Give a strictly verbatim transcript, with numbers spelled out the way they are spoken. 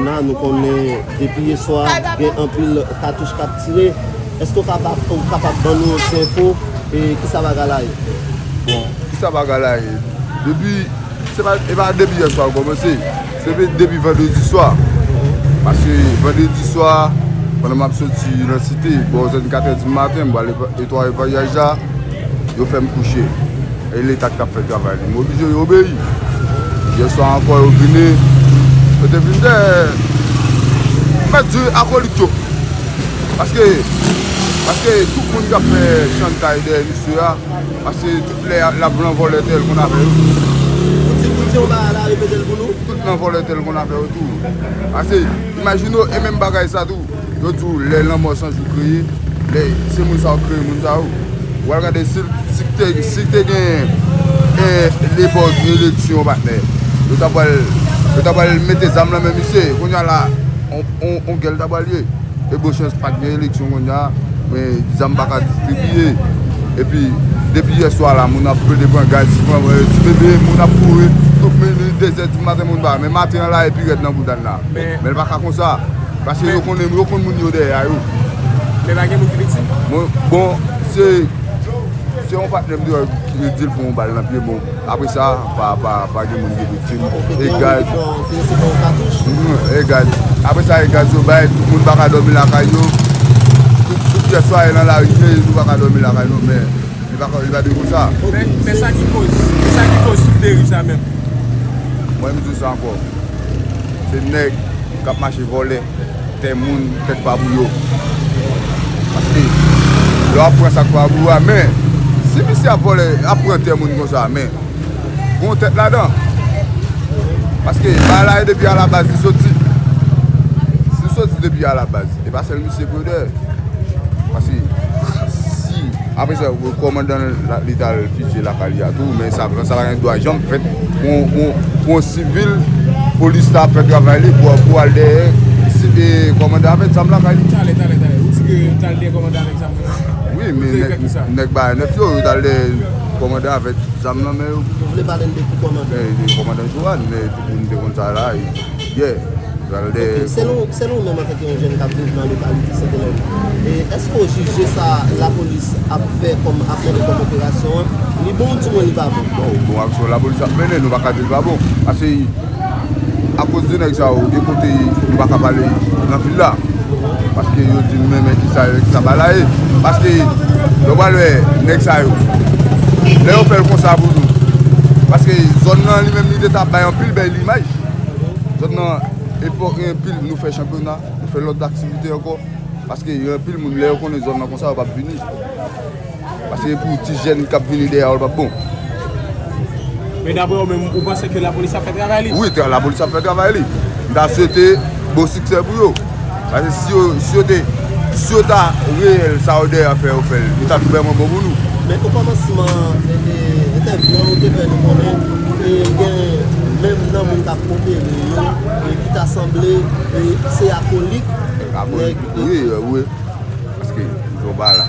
Nan, nou konnen depi yè swa, gen anpil katouch k ap tire. Èske w kapab, ou kapab ban nou yon ti enfo, e kisa bagay la ye? Bon, kisa bagay la ye? Depi, se pa, e pa depi yè swa l kòmanse. Se depi, depi vandredi swa. Paske vandredi swa, pandan m ap soti nan site, bò zòn kat è di maten, m pral etwaye paryaj la, yo fè m kouche. E Leta ki t ap fè travay li. M oblije obeyi. Yè swa ankò, yo vini. Yo te vin dèyè. Mèt di akolit yo. Paske, paske tout moun k ap fè chantay dèyè misye a, paske tout lè l ap nan vòlè tè l konn afè yo. Ou di, ou di yon bagay la, repete l pou nou. Tout nan vòlè tè l konn afè yo tou. Paske, imajine w, e menm bagay sa tou. Yo di w lè lanmò san jou kreye, lè se moun sa yo kreye moun sa yo. W al gade si, si te, si te gen e, lepòk eleksyon patnè, yo ta pral, yo ta pral mete zam nan men misye. Kounye a la, on, on, on gèl ta pral ye. E bon chans pa t gen eleksyon kounye a, men zam pa ka distribiye. Epi, depi yè swa la, moun ap plede pran gaz, pran ti bebe, moun ap kouri, tout minit, de zè di maten, moun pa. Men maten an la, e pi rèd nan bouda n la. Men l pa ka konsa. Paske yo konnen, yo konn moun yo dèyè a yo. Men pa gen moun ki viktim? Bon, bon, se, se yon patnè m te wè ki di l pran yon bal nan pye, bon, apre sa, pa, pa, pa gen moun ki viktim. E gaz, e gaz. Apre sa, e gaz yo bay, tout moun pa ka dòmi lakay yo. Tout, tout yè swa, e nan lari, nou pa ka dòmi lakay nou, men li pa, li pa dwe konsa. Men, men sa ki koz, men sa ki koz tout deriv sa menm? Mwen, m di w sa ankò. Se nèg k ap mache vòlè tè moun, tèt pa pou yo. Paske, lè w ap pran sa k pa pou ou a, men, si misye ap vòlè, ap pran tè moun konsa, men, gen yon tèt ladan. Paske, bagay la, e depi alabaz li soti. Si l soti depi alabaz, e pa sèl misye pou yo dèyè. Paske, si, apre sa, kòmandan l, li t al fizye lakay li a tou, men sa, sa pa gen dwa janm fèt. Pou, pou, pou yon sivil, polis la ap fè travay li, pou, pou al dèyè, si, e, kòmandan avèk zam lakay li. Talè, talè, talè. Ou di ke t al dèyè kòmandan avèk zam nan? Wi, men nèg, nèg bay nèf yo, yo t al dèyè kòmandan avèk zam nan men yo. Ou vle pale n de ki kòmandan? E, kòmandan Joanne, men tout moun te konn sa la, yè. Pral dèyè. Selon, selon ou menm antanke yon jèn k ap viv nan lokalite Sent Elèn, e èske w jije sa lapolis ap fè kòm, ap mennen kòm operasyon an, li bon ou di mwen li pa bon? Bon, bon aksyon lapolis ap mennen, nou pa ka di l pa bon. Paske akoz de nèg sa yo, gen kote nou pa ka pale nan vil la. Paske yo di nou men, men kisa, men kisa bagay la ye. Paske lè w pral wè nèg sa yo, lè yo fè l konsa pou nou. Paske zòn nan li menm li te ta bay anpil bèl imaj. Zòn nan epòk gen anpil, nou fè chanpyona, nou fè lòt aktivite ankò. Paske gen anpil moun, lè yo konnen zòn nan konsa, yo p ap vini. Paske pou ti jèn k ap vini dèyè yo, l p ap bon. Men daprè ou menm, ou panse ke lapolis ap fè travay li? Wi, tra- lapolis ap fè travay li. M ta swete bon siksè pou yo. Paske si yo, si yo te, si yo ta reyèl sa yo dèyè fè yo fè l, li t ap vrèman bon pou nou. Men okòmansman entèvyou an, ou te fè nou konnen e gen menm nan moun k ap opere yo e ki ta sanble e se akolit nèg. Wi, wi. Paske, yo pa la.